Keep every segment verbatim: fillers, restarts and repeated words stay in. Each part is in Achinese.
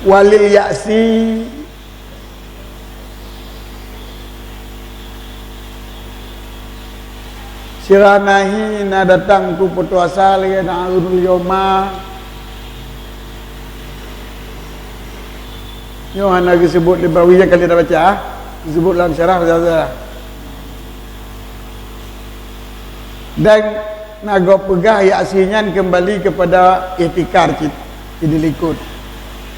Walil ya'si, sira nahi na datang keu putus asa lagèe na ureueng yoma. Nyoe hana geusebut lé Bawi nyang ka lheueh tabaca, ah. Geusebut lam syarah saja. Dan na gob peugah ya'si nyan keumbali keupada ihtikar cit, cit dilikot.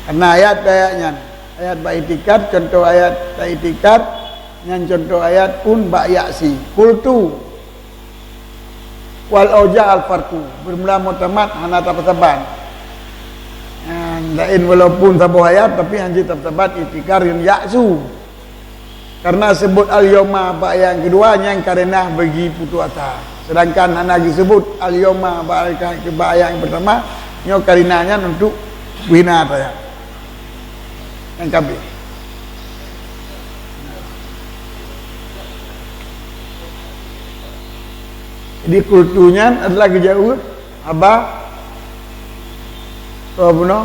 Karena ayat-ayat nyan, ayat bak ihtikar, contoh ayat bak ihtikar, nyan contoh ayat pun bak ya'si. Qultu, wal auja al farqu, bermula muktamad hana tapeusaban. Nyan laén walaupun saboh ayat, tapi hanjeuet tapeusaban ihtikar ngon ya'su. Karena sebut al-yauma bak ayat nyang keudua nyan karenah bagi putus asa. Sedangkan hana geusebut al-yauma bak, bak ayat nyang pertama, nyoe karenah nyan untuk bina atra nyan. Nyang kabeh. Jadi, qultu nyan adalah geujaweueb haba, haba bunoe.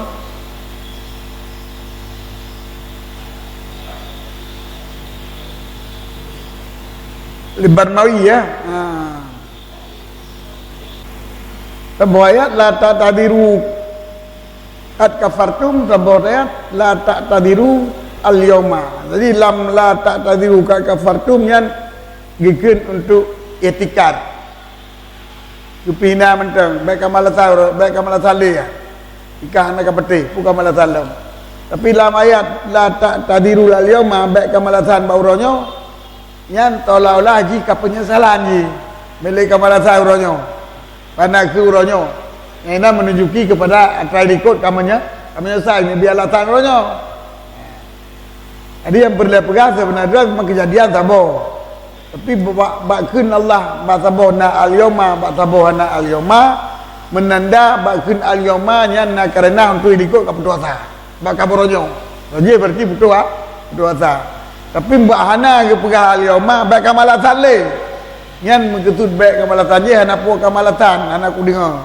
Lé Barmawi, ya. Ha. Saboh ayat, la ta'tadiru qad kafartum, saboh ayat, la ta'tadiru al-yauma. Jadi, lam la ta'tadiru qad kafartum nyan geukheun untuk i'tikad. Geupihina mantong, bèk ka malasan, bèk ka malasan lé, ya. Jika hana ka patéh, peue ka malasan lom. Tapi lam ayat, la ta'tadiru al-yauma, bèk ka malasan bak uroe nyoe, nyan seolah-olah jih ka peunyesalan jih. Milék ka malasan uroe nyoe. Karena keu uroe nyoe. Nyang inan menunjuki kepada atra likot ka menye-, ka meunyeusai, neubi alasan uroe nyoe. Jadi nyang peureulèe peugah seubeuna droe memang keujadian saboh. Tapi bak, bak kheun Allah, bak saboh na al-yauma, bak saboh hana al-yauma, meunanda bak kheun al-yauma nyan na karenah untuk likot ka putus asa. Bak ka uroe nyoe. Uroe jih berarti putus a-, putus asa. Tapi bak hana geupeugah al-yauma, bèk ka malasan lé. Nyan meukeusut bèk ka malasan jih, hana peue ka malasan, hana kudeungoe.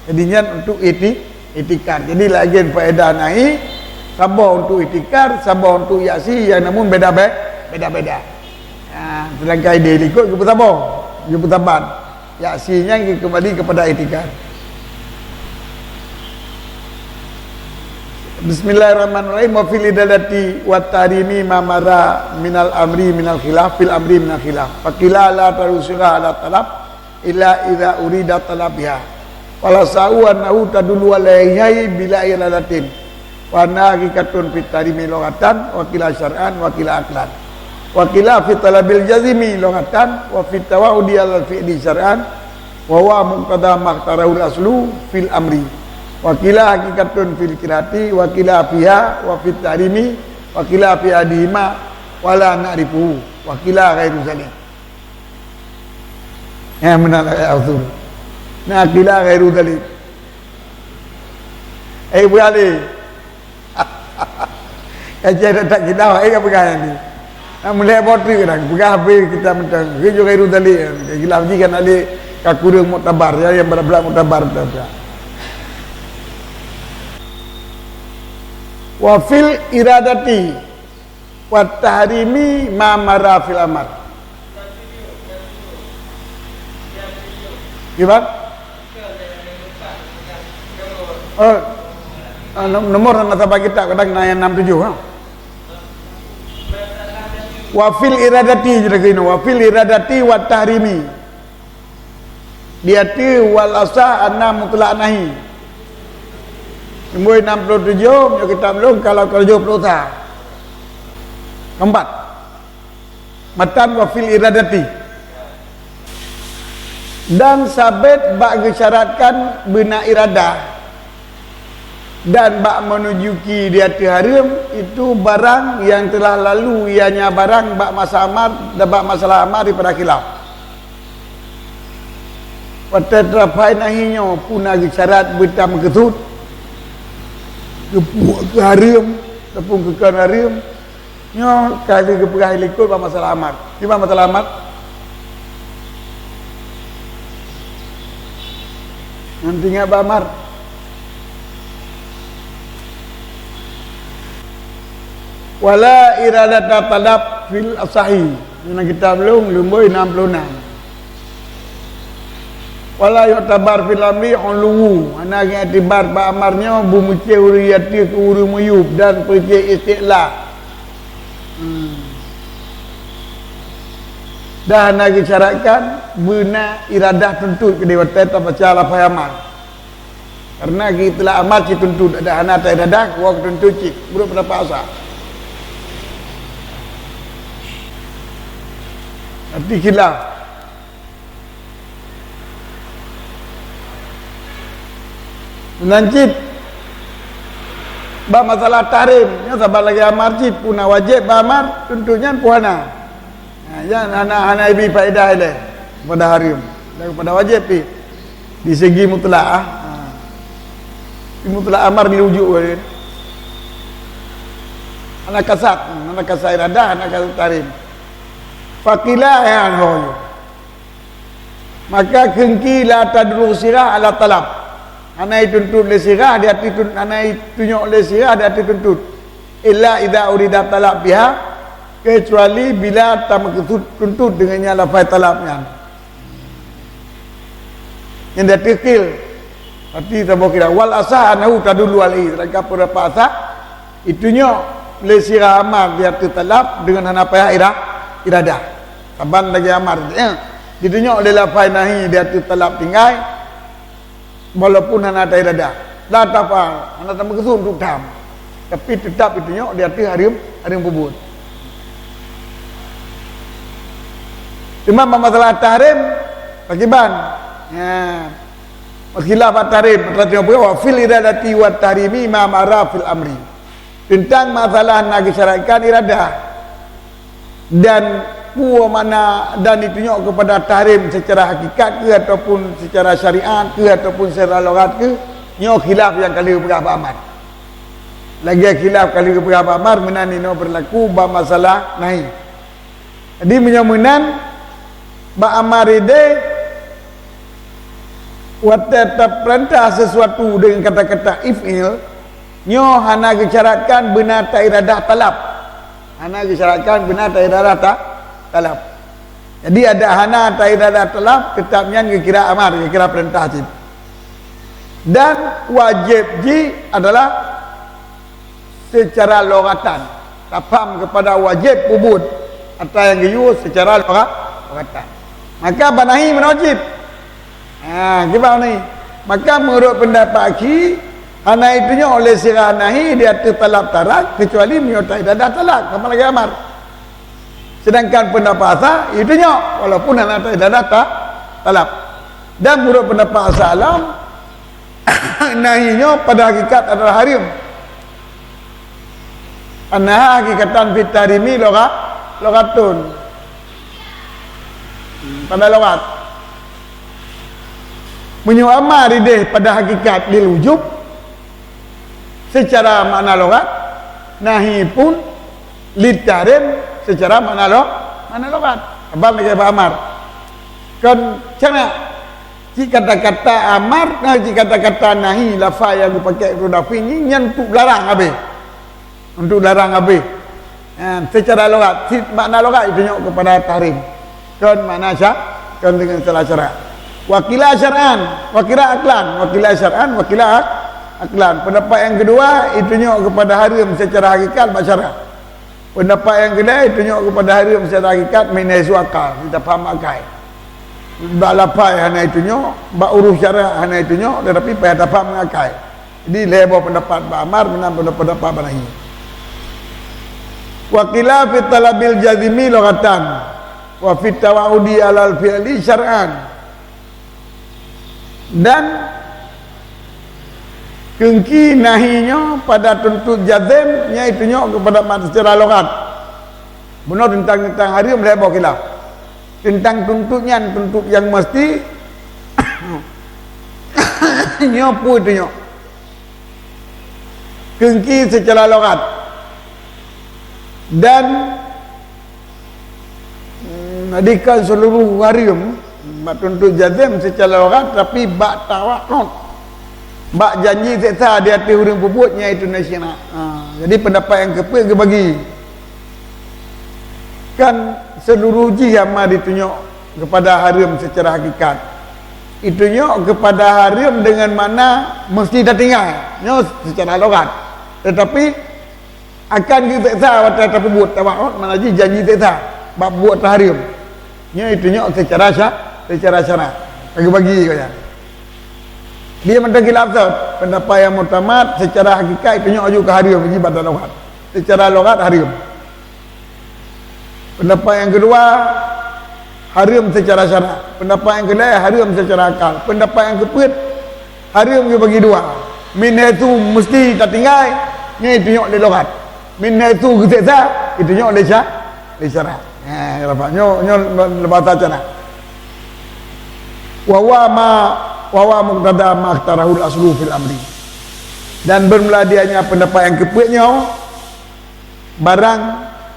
Jadi nyan untuk i'ti-, i'tikad. Jadi lagèe faedah nahi, saboh untuk i'tikad, saboh untuk ya'si, nyang namun beda-be-, beda-beda. Ha, sedangkan idéh likot geupeusaboh, geupeusaban. Ya'si nyan keumbali kepada i'tikad. Bismillahirrahmanirrahim. Wa fil iradati wat tahrimi ma mara minal amri minal khilaf, fil amri minal khilaf. Faqila la tarushiha ala talab illa idza urida talabiha. Wal asahhu annahu tadullu alaihi bila iradatin. Wa annaha haqiqatun fit tahrimi lughatan, wa qila syar'an, wa qila aqlan. Wa qila fi talabil jazmi lughatan, wa fit tawa'udi alal fi'li syar'an, wa huwa muqtada ma ikhtarahul aslu fil amri. Wa qila haqiqatun fil kirahati, wa qila fiha, wa fit tahrimi, wa qila fi ahadihima, wa la na'rifuhu, wa qila ghairu dzalik. Eh, meunan ayat usul. Na qila ghairu dzalik. Eh, beralih. Ka jeuet that kitab, eh, ka peugah nyan ni. Nah, mulai boh tu kadang peugah habéh kitab mantong. Geujok ghairu dzalik. Khilaf jih kan alé ka kureueng muktabar, ya, nyang brat-brat muktabar, muktabar. Wa fil iradati wat tahrimi ma mara fil amar. Gimana? Oh, ah, nom-, nomor hana saban kitab, kadang na nyang enam tujuh, ha. Wa fil iradati, jadi keunoe, wa fil iradati wat tahrimi. Di ateueh wal asah anna mutlaq nahi. Nombor enam puluh tujuh, meunyoe kitab lôn kalau tujuh puluh sa. Keempat. Matan wa fil iradati. Dan sabet bak geusyaratkan beuna iradah dan bak meununjuki di ateueh hareuem itu barang nyang teulah lalu, ianya barang bak masa amar dan bak masalah amar daripada khilaf. Watèe teurapbai nahi nyoe puna geusyarat beutameukeusut, geupeubuet keu hareuem ataupun keu kon hareuem, nyoe ka lheueh geupeugah likot bak masalah amar. Kiban masalah amar? Nyan teuingat bak amar. Wala iradata talab fil asahi. Dalam kitab lôn, lumbôi enam puluh enam. Wala yu'tabar fil amri uluwu. Hana geuiktibar bak amar nyoe beumeucé ureuëng ateueh keu ureuëng miyueb dan peucé isti'la. Hmm. Dan hana geusyaratkan beuna iradah tuntot keudeh watée tabaca lafai amar. Karena geuistilah amar cit tuntot, ada hana ta iradah, wa tuntot cit, menurut pendapat Asa. Berarti khilaf. Meunan cit, bak masalah tahrim, nyoe saban lagée amar cit, peue na wajéb bak amar, tuntot nyan peue hana. Ha, nyan hana, hana ibi faedah ilée pada hareuem dan pada wajéb pih di segi mutlak, ah. Ha. Di mutlak amar dirujuk ulée. Hana kasat, hana kasat iradah, hana kasat tahrim. Faqila, ya, ho. Maka kheun ki la tadullu sirah ala talab. Hana ituntot lé sirah di ateueh tun-, hana itunyok lé sirah di ateueh tuntot. Illa idza urida talab biha, kecuali bila tameukeusut tuntot deungon nyan lafai talab nyan. Nyang di ateueh qil. Berarti saboh qira'ah. Wal asah annahu tadullu alaihi. Sedangkan pendapat asah, itunyok lé sirah amar di ateueh talab deungon hana payah ira-, iradah. Saban lagée amar, eh, ditunyok lé lafai nahi di ateueh talab tinggai, walaupun hana ta iradah. La taf'al, hana tameukeusut untuk tham. Tapi teutap itunyok di ateueh hareuem, hareuem peubuet. Cuma bak masalah tahrim, pakiban. Ya. Khilaf at-tahrim, wa fil iradati wat tahrimi ma mara fil amri. Teuntang masalah na geusyaratkan iradah dan peue makna dan ditunyok kepada tahrim secara hakikat ke ataupun secara syariat ke ataupun secara logat ke, nyoe khilaf nyang ka lheueh peugah bak amar. Lagée khilaf ka lheueh peugah bak amar, meunan inoe berlaku bak masalah nahi. Jadi, meunyoe meunan, bak amar ideh, watée tapeurintah sesuatu deungon kata-kata if'il, nyoe hana geusyaratkan beuna ta iradah talab. Hana geusyaratkan beuna ta iradah ta-, talab. Jadi, adak hana ta iradah talab, teutap nyan geukira amar, geukira peurintah cit. Dan wajéb jih adalah secara logatan, tafham kepada wajéb peubuet ata nyang geuyue secara loga-, logatan. Maka bak nahi meunan wajéb. Ha, kiban ni. Maka meunurot pendapat akhi, hana itunyok oleh sirah nahi di ateueh talab tarak, kecuali meunyoe ta iradah talab, sama lagée amar. Sedangkan pendapat asa, itunyok, walaupun hana ta iradah ta-, talab. Dan meunurot pendapat asa alam, nahi nyoe pada hakikat adalah hareuem. Annaha hakikatan fit tahrimi lugha-, lughatun. Hmm, pada lughat. Meunyoe amar ideh pada hakikat lil wujub, secara makna lughat, nahi pun lit tahrim secara makna lo-, makna lughat. Abang lagée bak amar. Kon cara Cit kata-kata amar, nah, cit kata-kata nahi, lafai nyang geupakai Ibnu Dafi nyan untuk larang habéh. Untuk larang habéh. Ha, secara lughat, cit makna lughat itunyok kepada tahrim. Kon makna sya-, kon dengan salah syarak. Wa qila syar'an, wa qila aqlan, wa qila syar'an, wa qila aq-, aqlan. Pendapat yang kedua, itunyok kepada hareuem secara hakikat bak syarak. Pendapat nyang keudua, itunyok kepada hareuem secara hakikat min haitsu aqal, kita paham akai. Bak lafai hana itunyok, bak uruh syarak hana itunyok, tetapi payah tapaham ngon akai. Jadi, lhée boh pendapat bak amar, meunan pendapat bak nahi. Wa qila fi talabil jazimi lughatan, wa fi tawa'udi alal fi'li syar'an. Dan keungki nahi nyoe pada tuntot jazem, nyan itunyok kepada makna secara lughat. Bunoe teuntang, teuntang hareuem lhée boh khilaf. Teuntang tuntot nyan, tuntot nyang meusti, nyoe peue itunyok? Keungki secara lughat. Dan Hmm, jadi kon seuluruh hareuem bak tuntot jazem secara lughat, tapi bak tawa'ud, bak janji seksa di ateueh ureuëng peubuet, nyan itunyok syarak. Ha, jadi pendapat nyang keupeuet geubagi. Kan seluruh jih hana ditunyok kepada hareuem secara hakikat. Ditunyok kepada hareuem dengan makna mesti tatinggai. Nyoe secara logat. Tetapi akan geuseksa watée tapeubuet, tawa'ud makna jih janji seksa bak buet hareuem. Nyoe ditunyok secara sya-, secara syarak. Bagi-bagi kau nyan. Dia mantong khilaf sot. Pendapat yang muktamad secara hakikat ditunyok laju keu hareuem, jibat dan logat. Secara logat hareuem. Pendapat yang kedua, hareuem secara syarak. Pendapat yang keulhèe, hareuem secara akal. Pendapat yang keupeuet, hareuem geubagi dua. Min haitsu mesti tatinggai, nyan ditunyok lé logat. Min haitsu geuseksa, ditunyok lé sya-, lé syarak. Ha, nampak? Nyoe, nyoe bahasa Cina. Wa huwa ma, wa huwa muqtada ma ikhtarahul aslu fil amri. Dan bermula dianya pendapat yang keupeuet nyoe, barang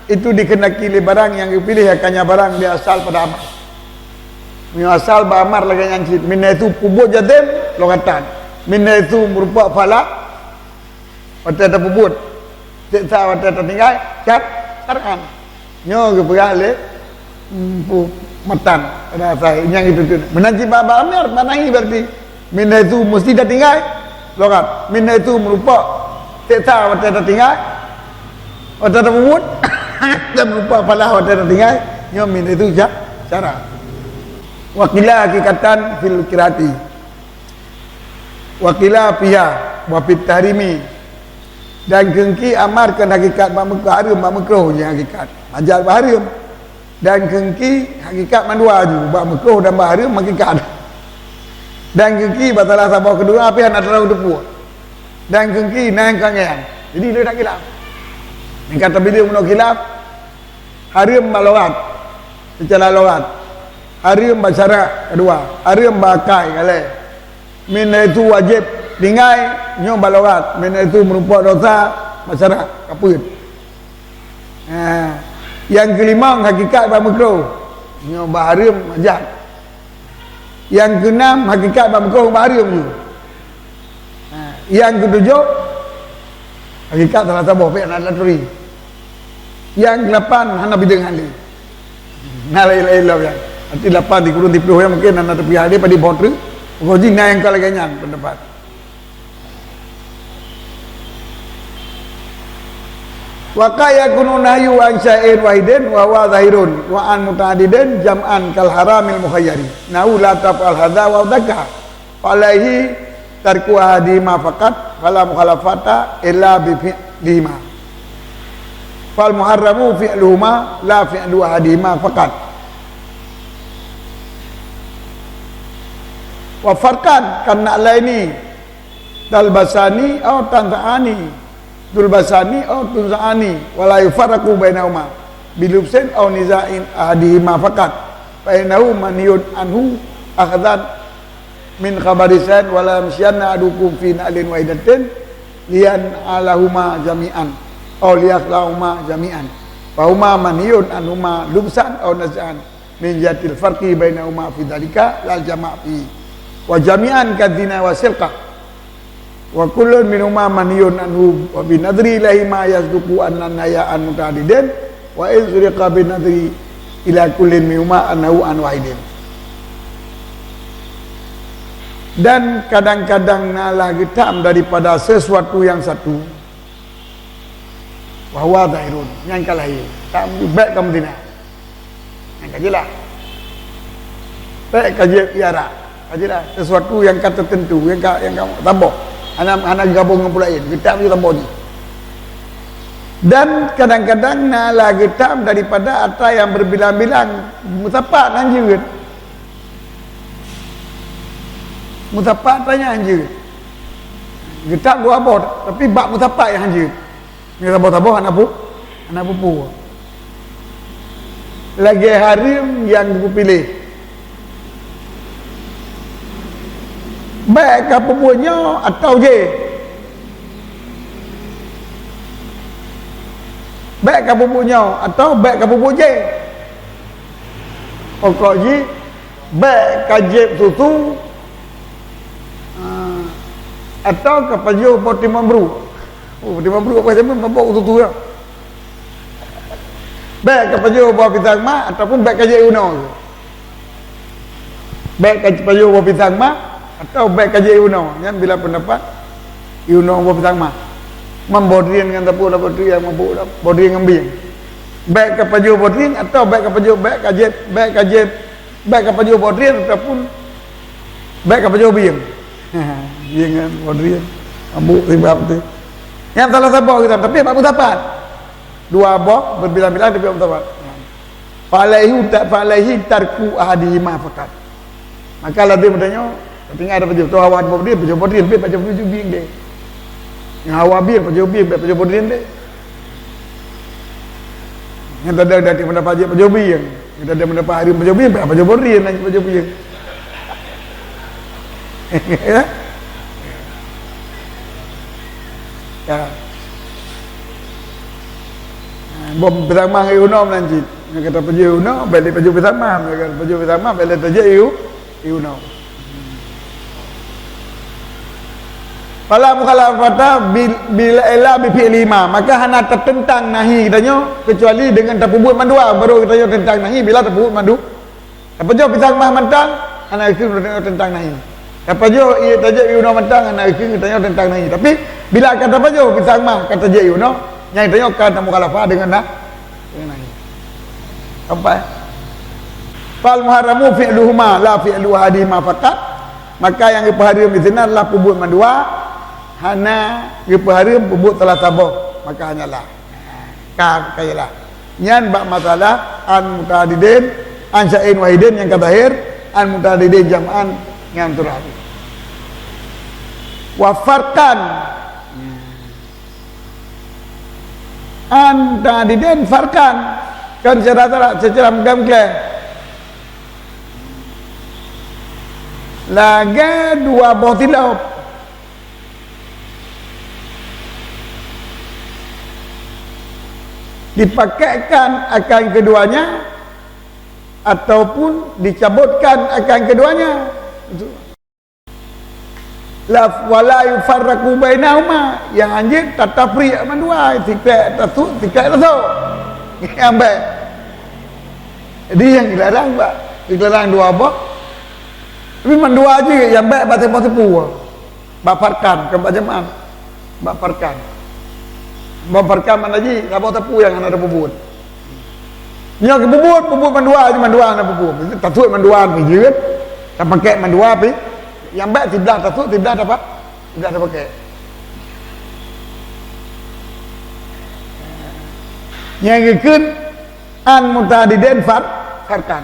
itu dikehendaki lé barang nyang geupiléh, akannya barang dia asal pada amar. Meunyoe asal bak amar lagée nyan cit, min haitsu peubuet jazm logatan, min haitsu meurupa fa'ala, watée tapeubuet, seksa watée tatinggai, syar-, syar'an. Nyoe geupeugah lé, mm, pu-, matan, pada asai, nyang itu tu. Meunan cit bak, bak amar, bak nahi berarti. Min haitsu mesti tatinggai, logat. Min haitsu meurupa seksa watée tatinggai, watée tapeubuet, dan meurupa fa'ala watée tatinggai, nyoe min haitsu sya-, syarak. Wa qila hakikatan fil qirati. Wa qila fiha wa fit tahrimi. Dan keungki amar keu hakikat bak meukroh, hareuem bak meukroh jih hakikat. Manjat bak hareuem. Dan keungki hakikat mandua ju, bak meukroh dan bak hareuem hakikat. Dan keungki bak salah saboh keudua pih hana teupeue. Dan keungki na nyang ka ngieng. Jadi lé that khilaf. Nyang ka teubilang meunyoe khilaf, hareuem bak logat, secara logat. Hareuem bak syarak keudua, hareuem bak akai kalée. Min haitsu wajéb tinggai, nyoe bak logat. Min haitsu meurumpok dosa, bak syarak, kapeuet. Ha, nyang keulimong hakikat bak meukroh, nyoe bak hareuem manjat. Nyang keunam hakikat bak meukroh bak hareuem ju. Ha, nyang keutujoh hakikat salah saboh pih hana turi. Nyang keulapan hana bideueng hali. Na laén-laén lom nyan. Arti lapan dikurung siplôh nyan mungkin hana teupiah lé padum boh treuk. Pokok jih na nyang ka lagée nyan pendapat. Wa qad yakunu nahyu an syai'in wahidin wa huwa zahirun wa an muta'addidin jam'an kal haramil mukhayyari. Nahu la taf'al hadza wa dzaka. Fa alaihi tarku ahadihima faqat, fala mukhalafata illa bi fi'lihima. Fal muharramu fi'luhuma la fi'lu ahadihima faqat. Wa farqan kan na'laini talbasani aw tanza'ani, tulbasani aw tunza'ani, wa la yufarraqu bainahuma bilubsin aw niza'in ahadihima faqat, fa innahu manhiyun anhu akhdhan min khabari sain, wa la yamshiyanna ahadukum fi na'lin wahidatin liyan'alahuma jami'an aw liyakhla'ahuma jami'an, fahuma manhiyun anhuma lubsan aw naz'an min jihatil farqi bainahuma fi dzalika lal jama' fi, wa jami'an kadzina wa sirqah. Wa kullun minhuma manhiyun anhu wa bin nadhri ilaihima yasduqu annan nahya an muta'addidin wa in suriqa bin nadhri ila kullin minhuma annahu an wahidin. Dan kadang-kadang na lah geutam daripada sesuatu yang satu, wa huwa zahirun, nyang ka lahé. Tak bèk kamoe tina. Nyang ka jeulaih. Bèk ka jeuet iara. Ka jeulaih. Sesuatu nyang ka teuteuntu, nyang ka, nyang ka saboh. Hana, hana gabong ngon peue laén. Geutam ju saboh jih. Dan kadang-kadang na lah geutam daripada atra nyang berbilang-bilang. Meusapat han jeuet. Meusapat atra nyang han jeuet. Geutam dua boh, tapi bak meusapat nyang han jeuet. Nyang saboh-saboh hana pu-, hana peue-peue. Lagèe hareuem nyang geupeupiléh. Bèk kapeubuet nyoe atawa jéh. Bèk kapeubuet nyoe atawa bèk kapeubuet jéh. Pokok jih, bèk kajieb susu, ah, atawa kapajoh boh timon brôk. Oh, boh timon brôk apa jameun mabök susu nyan. Bèk ka pajoh boh pisang mah ataupun bèk ka jép ié unoe. Bèk ka pajoh boh pisang mah atau bèk ka jép ié unoe. Nyan bila peundapat ié unoe boh pisang mah. Man boh drien ngon sapeue, sapeue tu nyang mabök dah, boh drien ngon bieng. Bèk ka pajoh boh drien atau bèk ka pajoh, bèk ka jép, bèk ka jép, bèk ka pajoh boh drien ataupun bèk ka pajoh bieng. Bieng ngon boh drien. Mabök sibab tu. Nyan salah saboh kitab, tapi bak peusapat. Dua boh berbilang-bilang tapi bak peusapat. Falaihi ta-, falaihi tarku ahadihima fakat. Maka lazim tanyoe, tinggai ada pajoh, tu awak boh drien, pajoh boh drien, pajoh boh drien deh. Ngon awak bieng, pajoh bieng, pajoh boh drien deh. Nyang teuda dari pendapat jép pajoh bieng. Nyang teuda pendapat hari pajoh bieng, pajoh boh drien, pajoh bieng. Ya. Ya. Ha, boh pisang mah ngon ié unoe meunan cit. Nyang ka tapajoh ié unoe, bèk lé pajoh pisang mah. Nyang ka tapajoh pisang mah, bèk lé tajép ié u-, ié unoe. Fala mukhalafata bil, bil illa bi fi'lihima. Maka hana tateuntang nahi geutanyoe keucuali deungon tapeubuet mandua, baru geutanyoe teuntang nahi bila tapeubuet mandu-, Tapajoh pisang mah mantong, hana geukheun geutanyoe teuntang nahi. Tapajoh ié tajép ié unoe mantong, hana geukheun geutanyoe teuntang nahi. Tapi, bila ka tapajoh pisang mah ka tajép ié unoe, nyan geutanyoe ka tamukhalafah deungon na-, deungon nahi. Sampai. Fal muharramu fi'luhuma la fi'lu ahadihima faqat. Maka nyang geupeuhareuem disinan adalah peubuet mandua, hana geupeuhareuem peubuet salah saboh. Maka hanyalah. Ka, ka ialah. Nyan bak masalah an muta'adidin, an syai'in wahidin nyang ka zahir, an muta'adidin jam'an nyang turah. Wa farqan. An muta'adidin farqan. Kan secara, secara meugleh-meugleh. Lagèe dua boh silop. Dipakaikan akan keduanya ataupun dicabutkan akan keduanya. La, wala yufarraqu bainahuma, nyang hanjeuet tatafriq mandua, sikrék tasut, sikrék tasok. Nyang bèk. Jadi nyang dilarang bak, dilarang dua boh. Tapi mandua jih nyang bèk bak saboh teupeu. Bak farqan, kon bak jam'an. Bak farqan. Bak farqan makna jih, saboh teupeu nyang hana tapeubuet. Nyoe geupeubuet, peubuet mandua, mandua hana peubuet. Tasut mandua pih jeuet. Tapakèk mandua pih. Nyang bèk siblah tasut, siblah tapa-, siblah tapakèk. Nyang geukheun an muta'adidin far-, farqan.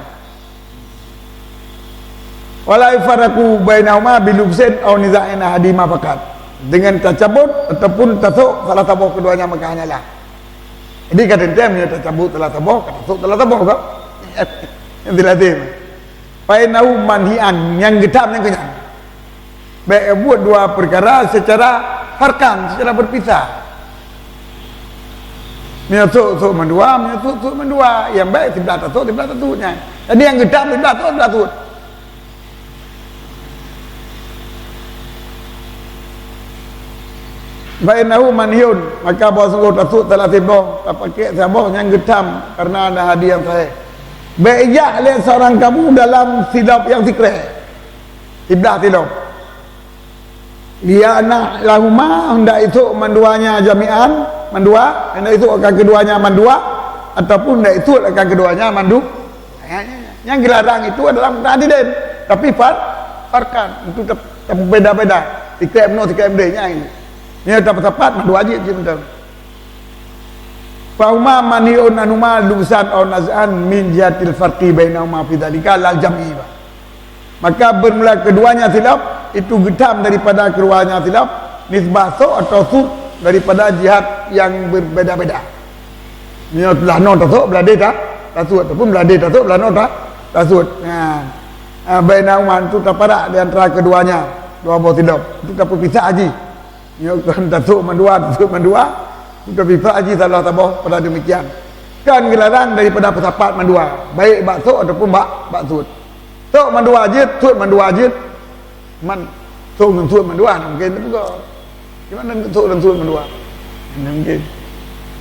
Wala yufarraqu bainahuma bi lubsin aw niza'in ahadihima faqat. Dengan tacabut ataupun tasok salah saboh keduanya maka hanyalah. Jadi ka teuntèe meunyoe tacabut salah saboh, ka tasok salah saboh ka. Nyang lazim. Fa innahu manhi'an, nyang geutam nyang keunyan. Bèk buet dua peukara secara farqan, secara berpisah. Meunyoe sôk, sôk mandua, meunyoe sôk, sôk mandua. Nyang bèk siblah tasôk, siblah tasut nyan. Jadi nyang geutam siblah sôk, siblah tasut. Fa innahu manhiyun, maka bahwa sungguh tasut salah siboh, tapakèk saboh nyang geutam karena ada hadis nyang sahih. Bèk jak lé seorang kamu dalam silop nyang sikrék. Siblah silop. Liana lahuma, hendak isôk manduanya jami'an, mandua, hendak isôk akan keduanya mandua, ataupun hendak isôk akan keduanya mandu. Nyang dilarang itu adalah muta'adidin, tapi far-, farqan, itu tap-, tapubeda-beda, sikrék meunoe, sikrék meudéh, nyan. Nyan tapeusapat mandua jih, jih mantong. Fahuma manhi'un anhuma lubsan aw naz'an min jihatil farqi bainahuma fi dzalika lal jam'i. Maka bermula keduanya silop, itu geutam daripada keduanya silop, nisbah sôk atau sut daripada jihat yang berbeda-beda. Nyoe blah noe tasôk, blah deh ta-, tasut, ataupun blah deh tasôk, blah noe ta-, tasut. Nah, ah, bainahuma itu taparak di antara keduanya, dua boh silop. Itu tapeupisah jih. Nyoe kon tasôk mandua, tasut mandua, tapeupisah jih salah saboh pada demikian. Kan geularang daripada peusapat mandua, baik bak sôk ataupun bak, bak sut. Sôk mandua jeuet, sut mandua jeuet. Man, sôk ngon sut mandua hana mungkin teupeugah. Di mana sôk dan sut mandua? Hana mungkin.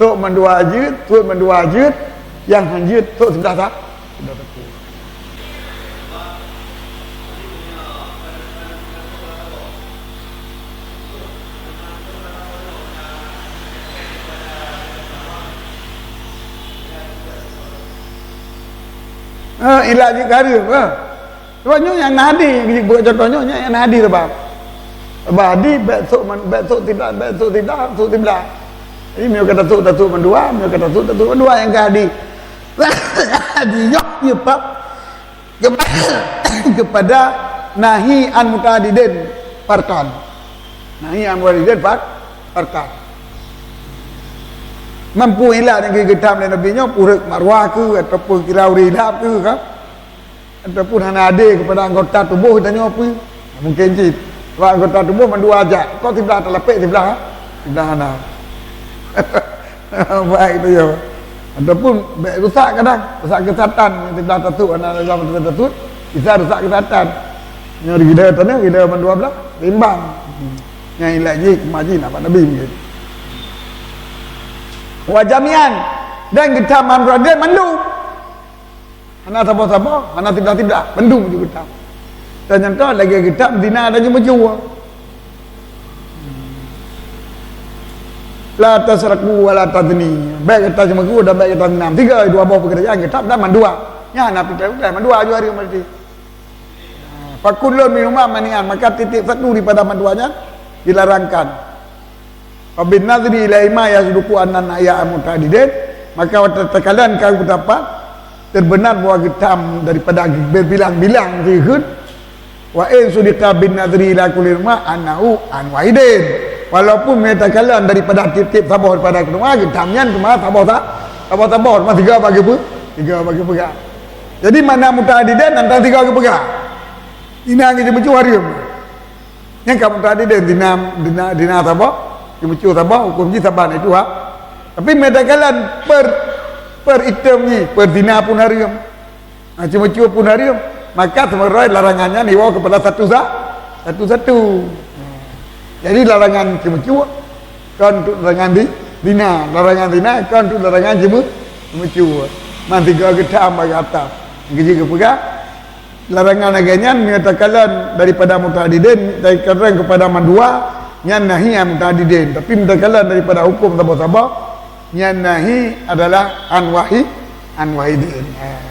Sôk mandua jeuet, sut mandua jeuet. Nyang hanjeuet sôk siblah sa-, siblah sapeue. Ha, ilat jih ka hareuem, ha. Sebab nyoe nyang na hadih, beuet contoh nyoe, nyoe nyang na hadih sabab. Sabab hadih bèk sôk man-, bèk sôk siblah, bèk sôk siblah, sôk siblah. Jadi, meunyoe ka tasôk, tasôk mandua, meunyoe ka tasôk, tasôk mandua nyang ka hadih. Hadih nyoe peue bab kepa-, kepada nahi an muta'addidin farqan. Nahi an muta'addidin far-, farqan. Mampu ilat nyang geugeutam lé Nabi nyoe, pureuek marwah keuh, ataupun kira ureueng ilap keuh, kan? Ataupun hana adé kepada anggota tuboh tanyoe pih. Mungken cit. Sebab anggota tuboh mandua jak. Kok siblah talapek, siblah, siblah hana. Baik tu ya. Ataupun bèk rusak kadang. Rusak keusehatan. Siblah tasut, hana dalam tasut. Bisa rusak keusehatan. Nyoe gila tanyoe, gila mandua blah. Seimbang. Nyang ilèe jih, keumah jih, nak bak Nabi mungken. Wa jami'an. Dan geutam mandua mandum. Hana saboh-saboh, hana siblah-siblah, mandum jeuet geutam. Dan nyang ka lagèe geutam zina dan ceumeucue. La tasriqu wa la tazni. Bèk gata ceumeucue dan bèk gata zina. Tiga, dua boh peukeureujaan geutam dan mandua. Nyan hana peureulèe mandua ju hareuem berarti. Fa kullun minhuma mani'an, maka tiep-tiep satu daripada mandua nyan dilarangkan. Fa bin nadhri ilaihima yasduqu anna nahya an muta'addidin, maka watèe takalon ka geudapat, teubeuna bahwa geutam daripada berbilang-bilang siheun, wa in sudiqa bin nadhri ila kullihima annahu an wahidin. Walaupun meunyoe takalon daripada tiep-tiep saboh daripada keudua, geutam nyan teuma saboh sa-, saboh-saboh, teuma tiga bagi peu-, tiga bagi peugah. Jadi, makna muta'addidin antara tiga bagi peugah. Zina ngon ceumeucue hareuem. Nyang ka muta'addidin zina, zina, zina saboh, ceumeucue saboh, huköm jih saban itu ha. Tapi meunyoe takalon per, per item jih, per zina pun hareuem. Ha, ceumeucue pun hareuem. Maka seumeureuy larangan nyan iwoe keupada satu sa-, satu-satu. Jadi larangan ceumeucue kon untuk larangan di, zina, larangan zina kon untuk larangan ceumeu-, ceumeucue. Man tiga geutam bagi atas. Geujeuet geupeugah, larangan lagèe nyan meunyoe takalon daripada muta'addidin, takalon kepada mandua, nyan nahi an muta'addidin. Tapi meunyoe takalon daripada huköm saboh-saboh, nyan nahi adalah an wahi-, an wahidin. Ha,